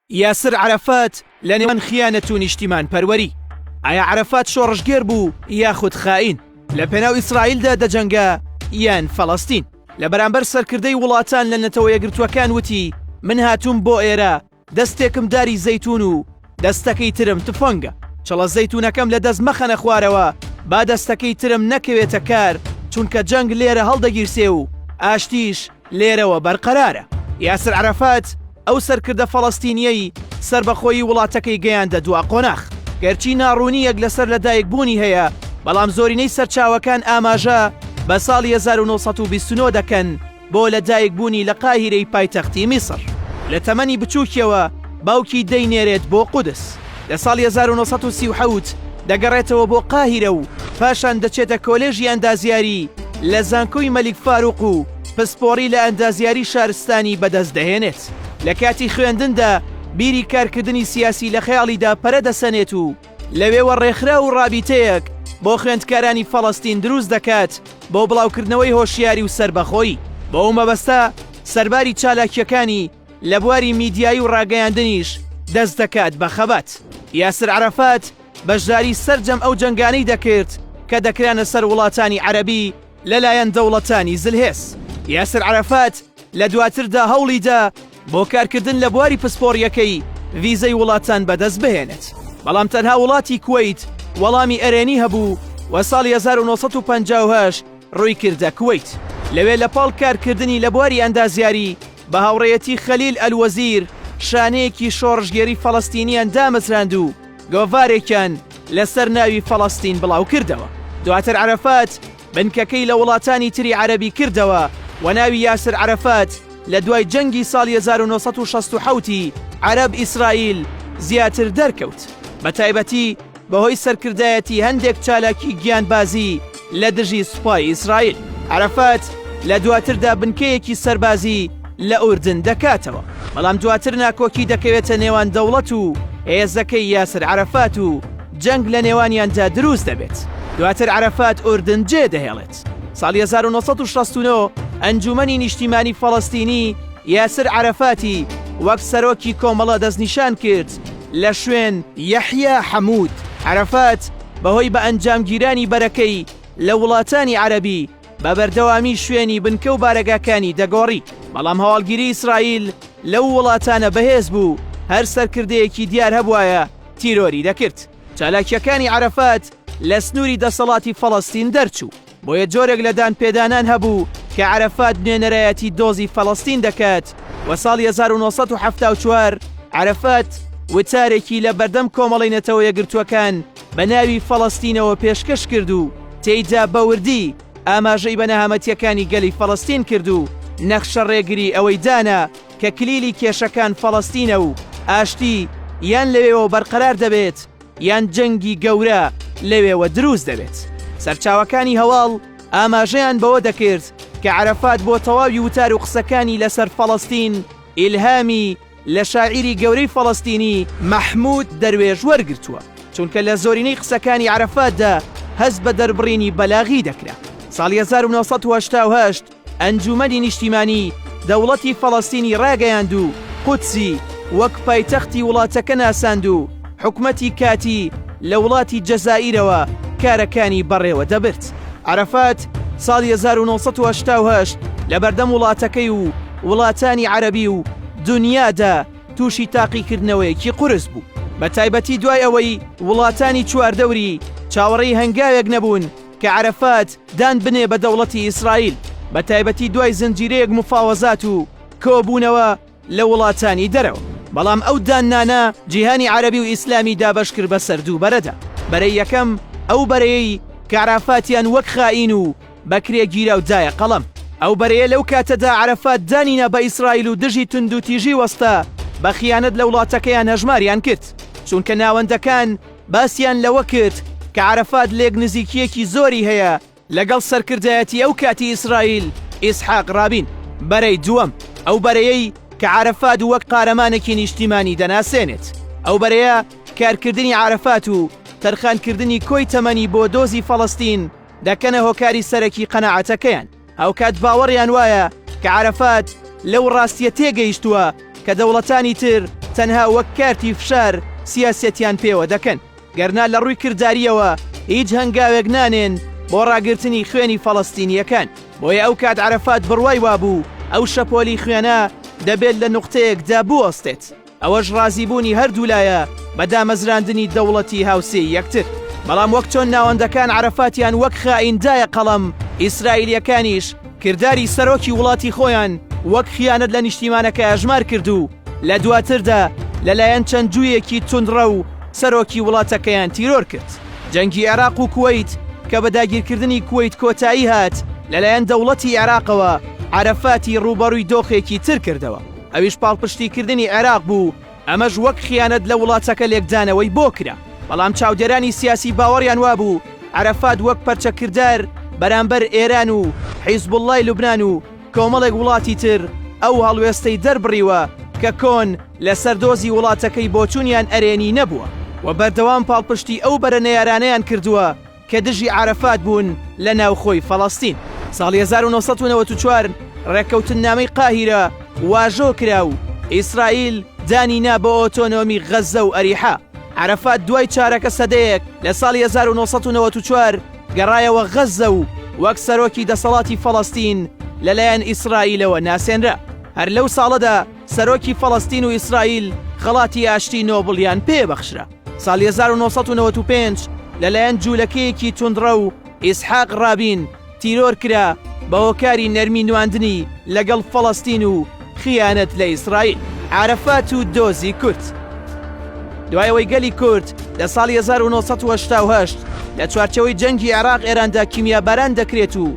یاسر عەرەفات لە نێوان خیانەت و نیشتیمان پەروەری. ئایا عەرەفات شۆڕشگێر بوو یاخود خائین؟ لە پێناو ئیسرائیلدا دەجەنگا یان فەڵەستین؟ لە بەرامبەر سەرکردەی وڵاتان لە نەتەوە یەکگرتووەکان وتی، من هاتووم بۆ ئێرە دەستێکم داری زەیتوون و دەستەکەی ترم تفەنگە. چڵە زەیتوونەکەم لە دەست مەخەنە خوارەوە با دەستەکەی ترم نەکەوێتە کار، چونکە جەنگ لێرە هەڵدەگیرسێ و ئاشتیش لێرەوە بەرقەرارە. یاسر عەرەفات، ئەو سەرکردە فەڵەستینییەی سەربەخۆیی وڵاتەکەی گەیاندە دوا قۆناخ. گەرچی ناڕوونییەک لەسەر لەدایکبوونی هەیە، بەڵام زۆرینەی سەرچاوەکان ئاماژە بە ساڵی 1929 دەکەن بۆ لەدایکبوونی لە قاهیرەی پایتەختی میسڕ. لە تەمەنی بچووکیەوە باوکی دەینێرێت بۆ قودس. لە ساڵی 1937 دەگەڕێتەوە بۆ قاهیرە و پاشان دەچێتە کۆلێژی ئەندازیاری لە زانکۆی مەلیک فاروق و پسپۆڕی لە ئەندازیاری شارستانی بەدەست دەهێنێت. لە کاتی خوێندندا بیری کارکردنی سیاسی لە خەیاڵیدا پەرە دەسەنێت و لەوێوە ڕێکخراو و ڕابیتەیەک بۆ خوێندکارانی فەڵەستین دروست دەکات بۆ بڵاوکردنەوەی هۆشیاری و سەربەخۆیی. بۆ ئەو مەبەستە سەرباری چالاکییەکانی لە بواری میدیایی و ڕاگەیاندنیش دەست دەکات بە خەبات. یاسر عەرەفات بەشداری سەرجەم ئەو جەنگانەی دەکرد کە دەکرانە سەر وڵاتانی عەرەبی لەلایەن دەوڵەتانی زلهێز. یاسر عەرەفات لە دواتردا هەوڵیدا بۆ کارکردن لە بواری پسپۆڕییەکەی ڤیزەی وڵاتان بەدەست بهێنێت، بەڵام تەنها وڵاتی کوەیت وەڵامی ئەرێنی هەبوو و ساڵی 1958 ڕووی کردە کوەیت. لەوێ لە پاڵ کارکردنی لە بواری ئەندازیاری بە هاوڕێیەتی خەلیل ئەلوەزیر شانەیەکی شۆڕشگێری فەڵەستینیان دامەزراند و گۆڤارێکیان لەسەر ناوی فەڵەستین بڵاوکردەوە. دواتر عەرەفات بنکەکەی لە وڵاتانی تری عەرەبی کردەوە و ناوی یاسر عەرەفات لە دوای جەنگی ساڵی 1967 ی عەرەب ئیسرائیل زیاتر دەرکەوت بە تایبەتی بەهۆی سەرکردایەتی هەندێک چالاکی گیانبازی لە دژی سوپای ئیسرائیل. عەرەفات لە دواتردا بنکەیەکی سەربازی لە ئوردن دەکاتەوە، بەڵام دواتر ناکۆکی دەکەوێتە نێوان دەوڵەت و هێزەکەی یاسر عەرەفات و جەنگ لە نێوانیاندا دروست دەبێت. دواتر عەرەفات ئوردن جێدەهێڵێت. ساڵی 1969 ئەنجوومەنی نیشتیمانی فەڵەستینی یاسر عەرەفاتی وەک سەرۆکی کۆمەڵە دەستنیشان کرد لە شوێن یەحیا حەمود. عەرەفات بەهۆی بە ئەنجامگیرانی بەرەکەی لە وڵاتانی عەرەبی بە بەردەوامی شوێنی بنکە و بارەگاکانی دەگۆڕی، بەڵام هەواڵگیری ئیسرائیل لەو وڵاتانە بەهێز بوو، هەر سەرکردەیەکی دیار هەبوایە تیرۆری دەکرد. چالاکییەکانی عەرەفات لە سنووری دەسەڵاتی فەڵەستین دەرچوو، بۆیە جۆرێک لە دانپێدانان هەبوو کە عەرەفات نوێنەرایەتی دۆزی فەڵەستین دەکات و ساڵی 1974 عەرەفات وتارێکی لە بەردەم کۆمەڵەی نەتەوە یەکگرتووەکان بە ناوی فەڵەستینەوە پێشکەش کرد و تێیدا بە وردی ئاماژەی بە نەهامەتییەکانی گەلی فەڵەستین کرد و نەخشە ڕێگری ئەوەی دانا کە کلیلی کێشەکان فەڵەستینە و ئاشتی یان لەوێوە بەرقەرار دەبێت یان جەنگی گەورە لەوێوە دروست دەبێت. سەرچاوەکانی هەواڵ ئاماژەیان بەوە دەکرد کە عەرەفات بۆ تەواوی وتار و قسەکانی لەسەر فەڵەستین ئیلهامی لە شاعیری گەورەی فەڵەستینی مەحمود دەروێش وەرگرتووە، چونکە لە زۆرینەی قسەکانی عەرەفاتدا هەست بە دەربڕینی بەلاغی دەکرا. ساڵی 1988 ئەنجوومەنی نیشتیمانی دەوڵەتی فەڵەستینی ڕاگەیاند و قودسی وەک پایتەختی وڵاتەکە ناساند و حکومەتی کاتی لە وڵاتی جەزائیرەوە کارەکانی بەڕێوە دەبرد. عەرەفات ساڵی 1988 لەبەردەم وڵاتەکەی و وڵاتانی عەرەبی و دونیادا تووشی تاقیکردنەوەیەکی قورس بوو، بەتایبەتی دوای ئەوەی وڵاتانی چواردەوری چاوەڕێی هەنگاوێک نەبوون کە عەرەفات دان بنێ بە دەوڵەتی ئیسرائیل، بەتایبەتی دوای زنجیرەیەک مفاوەزات و کۆبوونەوە لە وڵاتانی دەرەوە. بەڵام ئەو داننانە جیهانی عەرەبی و ئیسلامی دابەشکرد بەسەر دوو بەرەدا، بەرەی یەکەم ئەو بەرەیەی کە عەرافاتیان وەک خائین و بەکرێگیراو دایە قەڵەم. ئەو بەرەیە لەو کاتەدا عەرەفات دانی نا بە ئیسرائیل و دژی توندوتیژی وەستا، بە خیانەت لە وڵاتەکەیان هەژماریان کرد، چونکە ناوەندەکان باسیان لەوە کرد کە عەرەفات لێکنزیکییەکی زۆری هەیە لەگەڵ سەرکردایەتی ئەو کاتی ئیسرائیل ئیسحاق ڕابین. بەرەی دووەم، ئەو بەرەیەی کە عەرەفات وەک قارەمانێکی نیشتیمانی دەناسێنێت. ئەو بەرەیە کارکردنی عەرەفات و تەرخانکردنی کۆی تەمەنی بۆ دۆزی فەڵەستین دەکەنە هۆکاری سەرەکی قەناعەتەکەیان. هاوکات باوەڕیان وایە کە عەرەفات لەو ڕاستییە تێگەیشتووە کە دەوڵەتانی تر. تەنها وەک کارتی فشار سیاسەتیان پێوە دەکەن، گەرنا لە ڕووی کردارییەوە هیچ هەنگاوێک نانێن بۆ ڕاگرتنی خوێنی فەڵەستینییەکان. بۆیە ئەو کات عەرەفات بڕوای وابوو ئەو شەپۆلی خوێنە دەبێت لە نوقتەیەکدا بوەستێت. ئەوەش ڕازیبوونی هەردوولایە بە دامەزراندنی دەوڵەتی هاوسێی یەکتر. بەڵام وەک چۆن ناوەندەکان عەرەفاتیان وەک خائین دایە قەڵەم، ئیسرائیلییەکانیش کرداری سەرۆکی وڵاتی خۆیان وەک خیانەت لە نیشتیمانەکە ئەژمار کرد و لە دواتردا لەلایەن چەند جوویەکی توندڕەو سەرۆکی وڵاتەکەیان تیرۆر کرد. جەنگی عێراق و کوەیت کە بە داگیرکردنی کوەیت کۆتایی هات، لەلایەن دەوڵەتی عێراقەوە عەرەفاتی ڕووبەڕووی دۆخێکی تر کردەوە. ئەویش پاڵپشتیکردنی عێراق بوو، ئەمەش وەک خیانەت لە وڵاتەکە لێکدانەوەی بۆ کرا. بەڵام چاودێرانی سیاسی باوەڕیان وابوو عەرەفات وەک پەرچەکردار بەرامبەر ئێران و حیزبوڵڵای لوبنان و کۆمەڵێک وڵاتی تر ئەو هەڵوێستەی دەربڕیوە کە کۆن لەسەر دۆزی وڵاتەکەی بۆچوونیان ئەرێنی نەبووە و بەردەوام پاڵپشتی ئەو بەرە نەیارانەیان کردووە کە دژی عەرەفات بوون لە ناوخۆی فەڵەستین. ساڵی 1994 ڕێککەوتننامەی قاهیرە واژۆ کرا و ئیسرائیل دانی نا بە ئۆتۆنۆمی غەززە و ئەریحا. عەرەفات دوای چارەکە سەدەیەک لە ساڵی 1994 گەڕایەوە غەززە و وەک سەرۆکی دەسەڵاتی فەڵەستین لەلایەن ئیسرائیلەوە ناسێنرا. هەر لەو ساڵەدا سەرۆکی فەڵەستین و ئیسرائیل خەڵاتی ئاشتی نۆبڵیان پێ بەخشرا. ساڵی 1995 لەلایەن جوولەکەیەکی توندڕەو ئیسحاق ڕابین تیرۆر کرا بە هۆکاری نەرمی نواندنی لەگەڵ فەڵەستین و خیانەت لە ئیسرائیل. عەرەفات و دۆزی کورد دوای ئەوەی گەلی کورد لە ساڵی 1988 لە چوارچێوەی جەنگی عێراق ئێراندا کیمیاباران دەکرێت و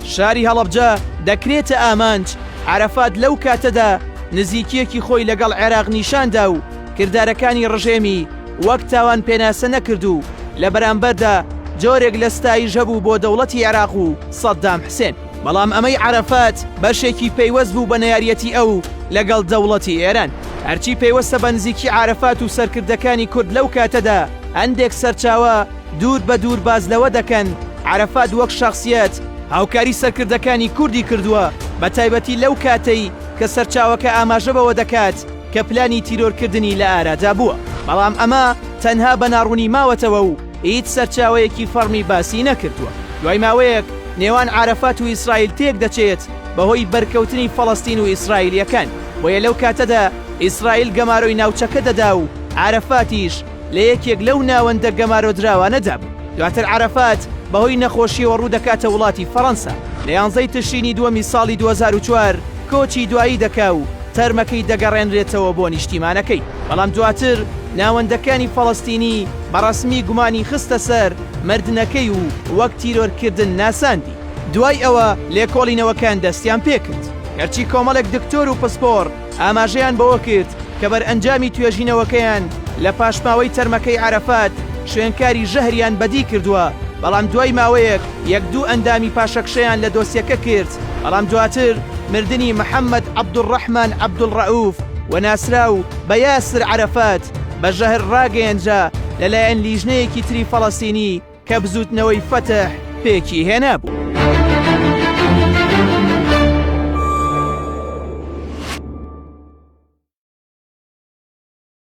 شاری هەڵەبجە دەکرێتە ئامانج، عەرەفات لەو کاتەدا نزیکییەکی خۆی لەگەڵ عێراق نیشاندا و کردارەکانی ڕژێمی وەک تاوان پێناسە نەکرد و لە بەرامبەردا جۆرێک لە ستایش هەبوو بۆ دەوڵەتی عێراق و سەدام حسێن. بەڵام ئەمەی عەرەفات بەشێکی پەیوەست بوو بە نەیاریەتی ئەو لەگەڵ دەوڵەتی ئێران. هەرچی پەیوەستە بە نزیکی عارەفات و سەرکردەکانی کورد لەو کاتەدا هەندێک سەرچاوە دوور بە دوور باس لەوە دەکەن عەرەفات وەک شەخسیەت هاوکاری سەرکردەکانی کوردی کردووە بە تایبەتی لەو کاتەی کە سەرچاوەکە ئاماژە بەوە دەکات کە پلانی تیرۆرکردنی لە ئارادا بووە، بەڵام ئەمە تەنها بە ناڕوونی ماوەتەوە و هیچ سەرچاوەیەکی فەڕمی باسی نەکردووە. دوای ماوەیەک نێوان عارەفات و ئیسرائیل تێکدەچێت بەهۆی بەرکەوتنی فەڵەستین و ئیسرائیلییەکان، بۆیە لەو کاتەدا ئیسرائیل گەمارۆی ناوچەکە دەدا و عارەفاتیش لە یەکێک لەو ناوەندە گەمارۆدراوانەدا بوو. دواتر عەرەفات بەهۆی نەخۆشییەوە ڕوودەکاتە وڵاتی فەڕەنسا. لە یانزەی تشرینی دووەمی ساڵی 2004 کۆچی دوایی دەکا و تەرمەکەی دەگەڕێنرێتەوە بۆ نیشتیمانەکەی، بەڵام دواتر ناوەندەکانی فەڵەستینی بە ڕەسمی گومانی خستە سەر مردنەکەی و وەک تیرۆرکردن ناساندی. دوای ئەوە لێکۆڵینەوەکان دەستیان پێکرد. گەرچی کۆمەڵێک دکتۆر و پسپۆڕ ئاماژەیان بەوە کرد کە بەرئەنجامی توێژینەوەکەیان لە پاشماوەی تەرمەکەی عەرەفات شوێنکاری ژەهریان بەدی کردووە، بەڵام دوای ماوەیەک یەک دوو ئەندامی پاشەکشەیان لە دۆسیەکە کرد، بەڵام دواتر مردنی محەمەد عەبدولڕەحمان عەبدولڕەئوف و ناسراو بە یاسر عەرەفات بە ژەهر ڕاگەیەنرا لەلایەن لیژنەیەکی تری فەڵەستینی کە بزووتنەوەی فەتح پێکی هێنابوو.